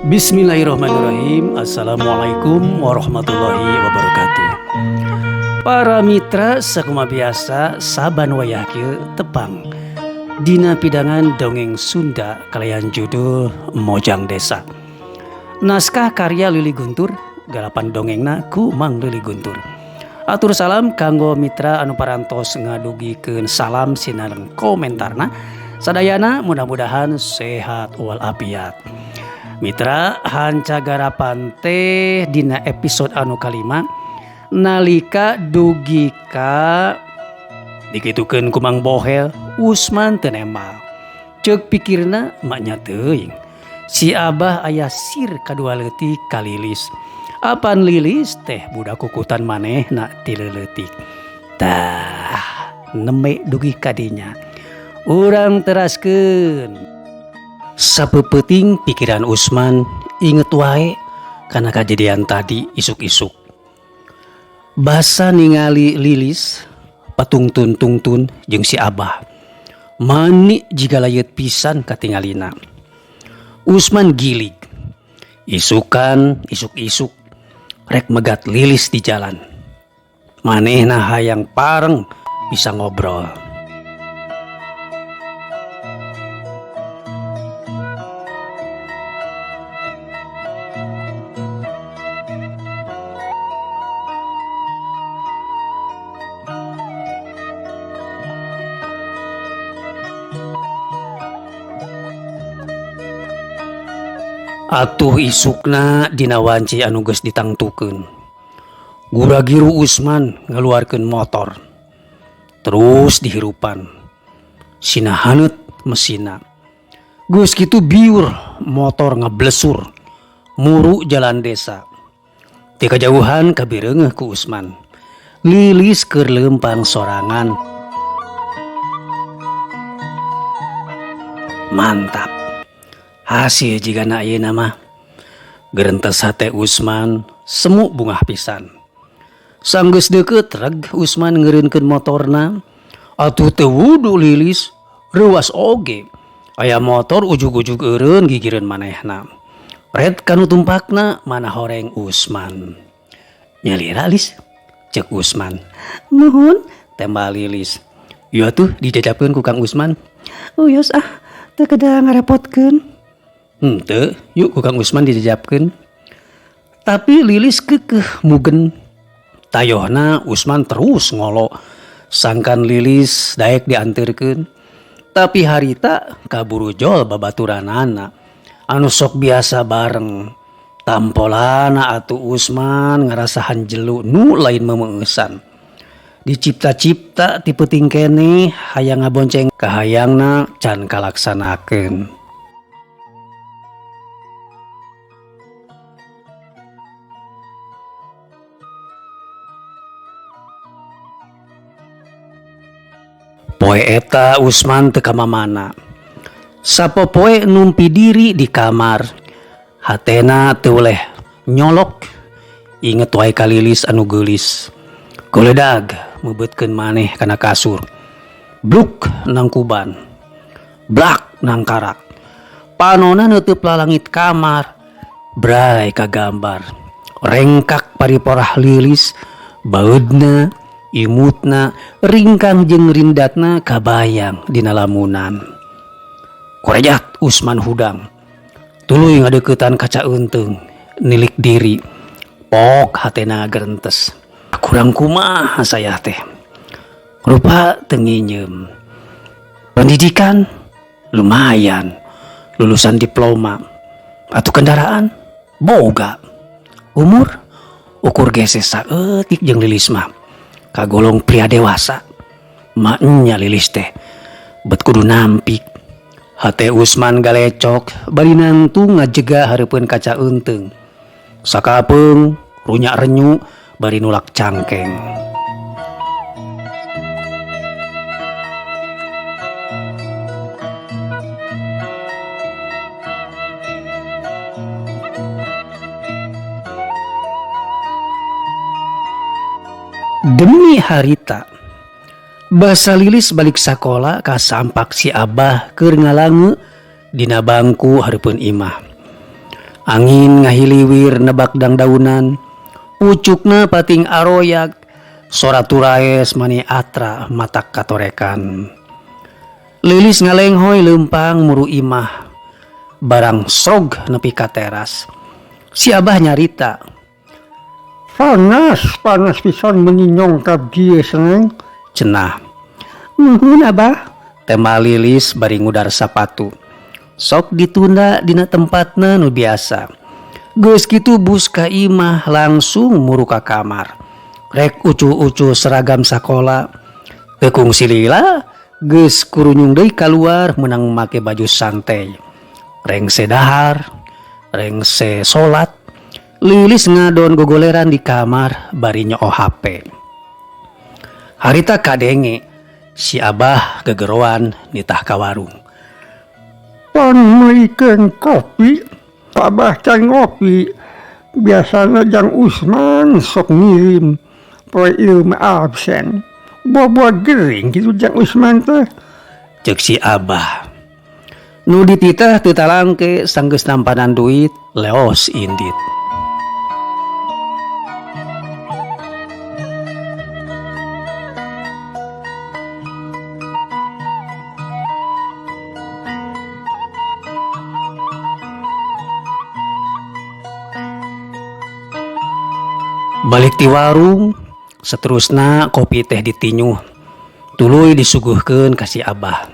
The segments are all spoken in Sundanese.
Bismillahirrahmanirrahim. Assalamualaikum warahmatullahi wabarakatuh. Para mitra sakumaha biasa saban wayah kieu tepang dina pidangan dongeng Sunda kalayan judul Mojang Desa. Naskah karya Lili Guntur, garapan dongengna ku Mang Lili Guntur. Atur salam kanggo mitra anu parantos ngadugikeun salam sinareng komentarna. Sadayana mudah-mudahan sehat walafiat. Mitra hanca garapan teh dina episode anu kalima nalika dugi ka dikitukeun ku Mang Bohel Usman teu nembal. Ceuk pikirna maknya teuing. Si Abah aya sir kadua leutik ka Lilis. Apan Lilis teh budak kukutan manehna ti leuleutik. Tah nembe dugi ka dinya. Urang teraskeun. Sapeupeting pikiran Usman inget wae kana kajadian tadi isuk-isuk. Basa ningali Lilis patungtun-tungtun jeung si Abah. Mani jiga layeut pisan katingalina. Usman gilig. Isukan isuk-isuk rek megat Lilis di jalan. Manehna hayang pareng bisa ngobrol. Atuh isukna dina wanci anu geus ditangtukeun. Gura-giru Usman ngaluarkeun motor. Terus dihirupan. Sina haneut mesina. Geus kitu biur motor ngablesur muru jalan desa. Ti kajauhan kabireungeuh ku Usman. Lilis keur leumpang sorangan. Mantap. Hasil jigana ayeuna mah. Gerentes hate Usman semu bungah pisan. Sanggeus deukeut reg Usman ngeureunkeun motorna. Atuh teu wudu Lilis reuas oge. Aya motor ujug-ujug eureun gigireun manehna. Red kanu tumpakna mana horeng Usman. Nyalira Lis, ceuk Usman. Nuhun, tembal Lilis. Ieu atuh dijajapkeun ku Kang Usman. Uyos ah, teu kedah ngarepotkeun. Henteu, yuk ku Kang Usman dijajapkeun. Tapi Lilis keukeuh mugen. Tayohna Usman terus ngolo. Sangkan Lilis daek dianterkeun. Tapi harita kaburu jol babaturanana. Anu sok biasa bareng. Tampolana atuh Usman ngarasahan jelu nu lain memeueusan. Dicipta-cipta ti peuting keneh hayang ngabonceng kahayangna can kalaksanakeun. Poe eta Usman teu ka mamana. Sapopoe numpi diri di kamar. Hatena teu weleh nyolok. Inget wae ka Lilis anu geulis. Goledag meubeutkeun maneh kana kasur. Bluk nangkuban. Blak nangkarak. Panona neuteub lalangit kamar. Bray kagambar. Rengkak pariporah Lilis, baeudna, imutna, ringkang jeung rindatna kabayang dina lamunan. Korejat Usman hudang. Tuluy ngadeuketan kaca eunteung, nilik diri. Pok hatena gerentes. Kurang kumaha saya teh. Rupa teu nginyeum. Pendidikan lumayan, lulusan diploma. Atuh kendaraan boga. Umur ukur gese saeutik jeung Lilis mah. Kagolong pria dewasa. Maknya Lilis teh bet kudu nampik. Hate Usman galecok bari nangtung ngajega hareupeun kaca eunteung. Sakapeung runyak renyu bari nulak cangkeng. Demi harita, basa Lilis balik sakola kasampak si Abah keur ngalange dina bangku hareupeun imah. Angin ngahiliwir nebak dangdaunan, pucukna pating aroyag, sora turaes mani atra matak katorekan. Lilis ngalenghoy leumpang muru imah, barang srog nepi ka teras. Si Abah nyarita. Panas, panas pisan meuni nyongkab dieu Seneng. Cenah. Nuhun Abah, tema Lilis bari ngudar sapatu. Sok ditunda dina tempatna nu biasa. Geus kitu bus ka imah langsung muru ka kamar. Rek ucul-ucul seragam sakola. Teu kungsi lila, geus kurunyung deui kaluar meunang make baju santai. Rengse dahar, rengse salat, Lilis ngadon gogoleran di kamar bari nyoo HP. Harita kadenge si Abah gegeroan nitah ka warung. Pan meulikeun kopi, Abah can ngopi. Biasana Jang Usman sok ngirim, poe ieu mah absen. Bobo gering kitu Jang Usman teh. Ceuk si Abah. Nu dititah teu talangke sanggeus nampanan duit leos indit. Balik ti warung, seterusna kopi teh ditinyuh. Tuluy disuguhkeun ka si Abah.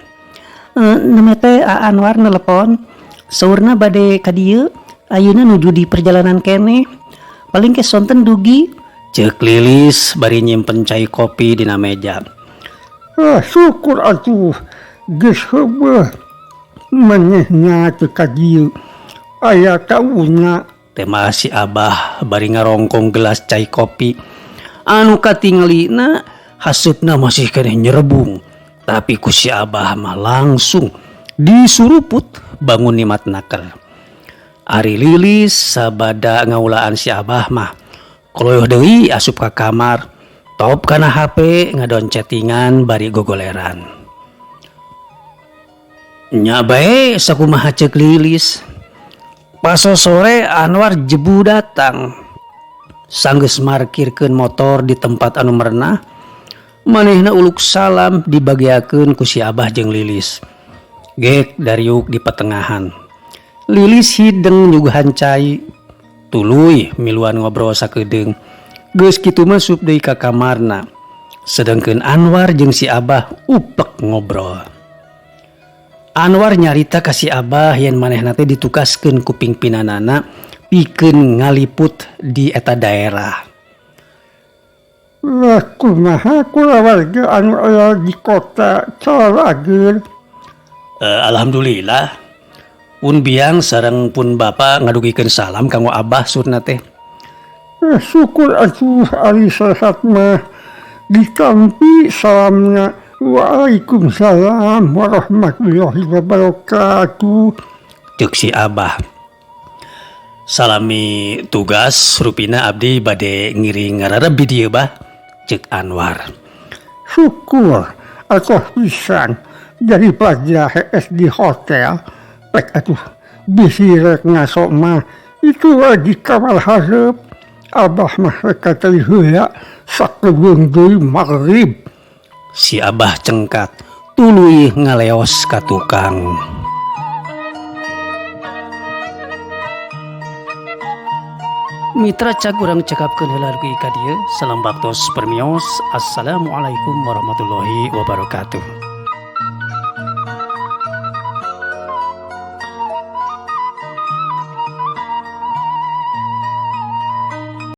Neme teh A Anwar nelepon, saurna bade ka dieu, ayeuna nuju di perjalanan keneh. Paling ke sonten dugi. Ceuk Lilis bari nyimpen cai kopi dina meja. Ah, syukur atuh geus heubeeh manehna teu ka dieu. Aya kauna. Tema si Abah bari ngarongkong gelas cai kopi. Anu katingalina haseupna masih keneh nyerebung. Tapi ku si Abah mah langsung disuruput bangun nimat naker. Ari Lilis sabada ngaulaan si Abah mah koloyoh deui asup ka kamar, top kana HP ngadon chattingan bari gogoleran. Nya bae sakumaha ceuk Lilis. Paso sore Anwar jebu datang. Sanggeus markirkeun motor di tempat anu merenah, manehna uluk salam dibageakeun ku si Abah jeung Lilis. Gek dariuk di petengahan. Lilis hideng nyuguhan cai, tuluy miluan ngobrol sakedeung. Geus kitu mah sup deui ka kamarna. Sedengkeun Anwar jeung si Abah upek ngobrol. Anwar nyarita ka si Abah yen manehna teh ditugaskeun ku pingpinanana pikeun ngaliput di eta daerah. Lah kumaha kulawarga anu aya di kota Calageur? Alhamdulillah. Pun biang sareng pun bapa ngadugikeun salam kanggo Abah surna teh. Syukur atuh ari sehat mah. Ditampi salamna. Waalaikumsalam warahmatullahi wabarakatuh. Ceuk si Abah. Salami tugas rupina abdi bade ngiring ngarareb di dieu bah. Ceuk Anwar. Syukur atuh pisan daripada hees di hotel. Pek atuh bisi rek ngaso mah itu di kamar hareup. Abah mah rek katali heula sakebeung deui magrib. Si Abah cengkat tuluy ngaleos ka tukang. Mitra cag urang cekapkeun heula dugi ka dieu. Salam baktos permios. Assalamualaikum warahmatullahi wabarakatuh.